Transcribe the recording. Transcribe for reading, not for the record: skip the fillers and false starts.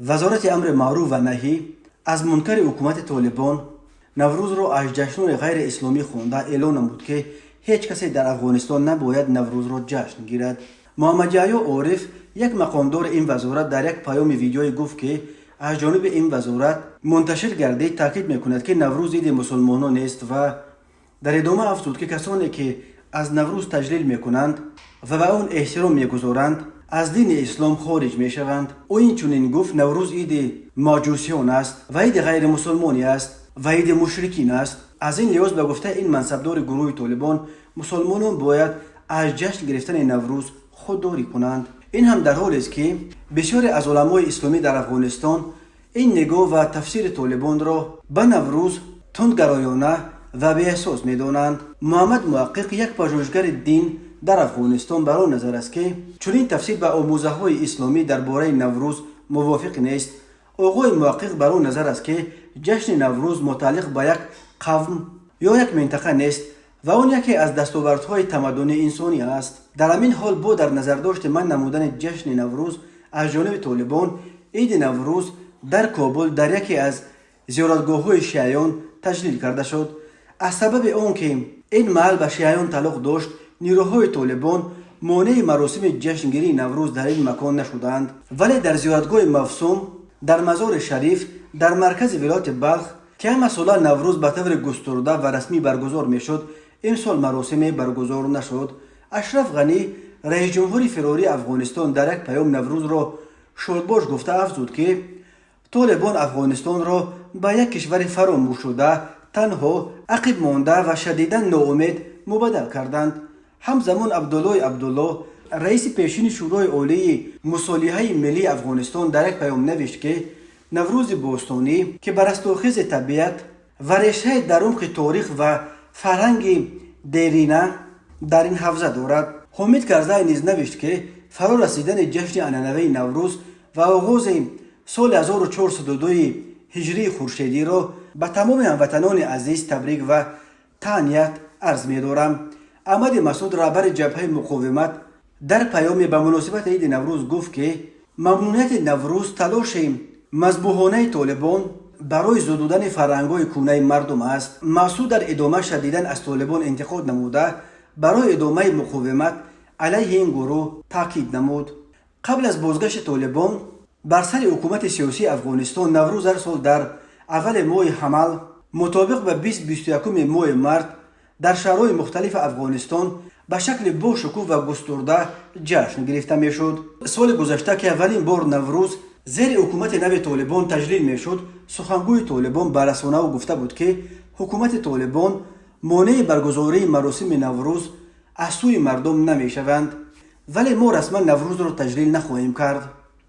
Вазорати амри маъруф ва наҳӣ аз мункари ҳукумати Толибон Наврӯзро аз ҷашнони ғайриисломӣ хонда, эълон намуд, ки ҳеҷ касе дар Афғонистон набояд Наврӯзро ҷашн гирад. Муҳаммадяҳё Ориф, як мақомдори ин вазорат, дар як паёми видеоӣ гуфт, ки аз ҷониби ин вазорат мунташир гардид, таъкид мекунад, ки Наврӯз иди мусулмонон нест ва дар идома афзуд, ки касоне, ки аз Наврӯз таҷлил мекунанд ва ба он эҳтиром мегузоранд, аз дини ислом хориҷ мешаванд. Ӯ инчунин гуфт, Наврӯз иди маҷусиён аст ва иди ғайримусулмонӣ аст ва иди мушрикин аст. Аз ин лиҳоз, ба гуфтаи ин мансабдори гурӯҳи Толибон, мусулмонон бояд аз ҷашн гирифтани Наврӯз худдорӣ кунанд. Ин ҳам дар ҳолест, ки бисёре аз уламои исломӣ дар Афғонистон ин нигоҳ ва тафсири Толибонро ба Наврӯз тундгароёна ва беэҳсос медонанд. Муҳаммад Муҳаққиқ, як пажӯҳишгари дин дар Афғонистон, бар он назар аст, ки чунин тафсир ба омӯзаҳои исломӣ дар бораи Наврӯз мувофиқ нест. Оғои Муҳаққиқ бар он назар аст, ки ҷашни Наврӯз мутааллиқ ба як қавм ё як минтақа нест ва он яке аз дастовардҳои тамаддуни инсонӣ аст. Дар ҳамин ҳол, бо дар назардошти манъ намудани ҷашни Наврӯз аз ҷониби Толибон, иди Наврӯз дар Кобул дар яке аз зиёратгоҳҳои шиаён таҷлил карда шуд. Аз сабаби он ки ин маҳал ба шиаён тааллуқ дошт, нирӯҳои Толибон монеи маросими ҷашнгирии Наврӯз дар ин макон нашуданд. Вале дар зиёратгоҳи Мавсум дар Мазори Шариф дар маркази вилояти Балх, ки ҳамасола Наврӯз ба таври густурда ва расмӣ баргузор мешуд, имсол маросиме баргузор нашуд. Ашраф Ғанӣ, раисҷумҳури фирории Афғонистон, дар як паём Наврӯзро шодбош гуфта, афзуд, ки Толибон Афғонистонро ба як кишвари фаромӯшшуда, танҳо, ақиб монда ва шадидан ноумед мубаддал карданд. Ҳамзамон Абдуллои Абдулло, раиси пешини Шӯрои олии мусолиҳаи миллии Афғонистон, дар як паём навишт, ки Наврӯзи бостонӣ, ки ба растохези табиат ва решаи дар умқи торих ва фарҳанги дерина дар ин ҳавза дорад. Ҳомид Карзай низ навишт, ки фаро расидани ҷашни анъанавии Наврӯз ва оғози соли 1402 ҳиҷрии хуршедиро ба тамоми ҳамватанони азиз табрик ва таҳният арз медорам. Аҳмади Масуд, раҳбари Ҷабҳаи муқовимат, дар паёме ба муносибати иди Наврӯз гуфт, ки мамнуияти Наврӯз талоши мазбуҳонаи Толибон барои зудудани фарҳангҳои кӯҳнаи мардум аст. Масуд дар идома шадидан аз Толибон интиқод намуда, барои идомаи муқовимат алайҳи ин гурӯҳ таъкид намуд. Қабл аз бозгашти Толибон бар сари ҳукумати сиёсии Афғонистон, Наврӯз ҳар сол дар аввали моҳи ҳамал, мутобиқ ба 20-21 моҳи март, дар шаҳрҳои мухталифи Афғонистон ба шакли бошукӯҳ ва густурда ҷашн гирифта мешуд. Соли гузашта, ки аввалин бор Наврӯз зери ҳукумати нави Толибон таҷлил мешуд, сухангӯи Толибон ба расонаҳо гуфта буд, ки ҳукумати Толибон монеи баргузории маросими Наврӯз аз сӯи мардум намешаванд, вале мо расман Наврӯзро таҷлил нахоҳем кард.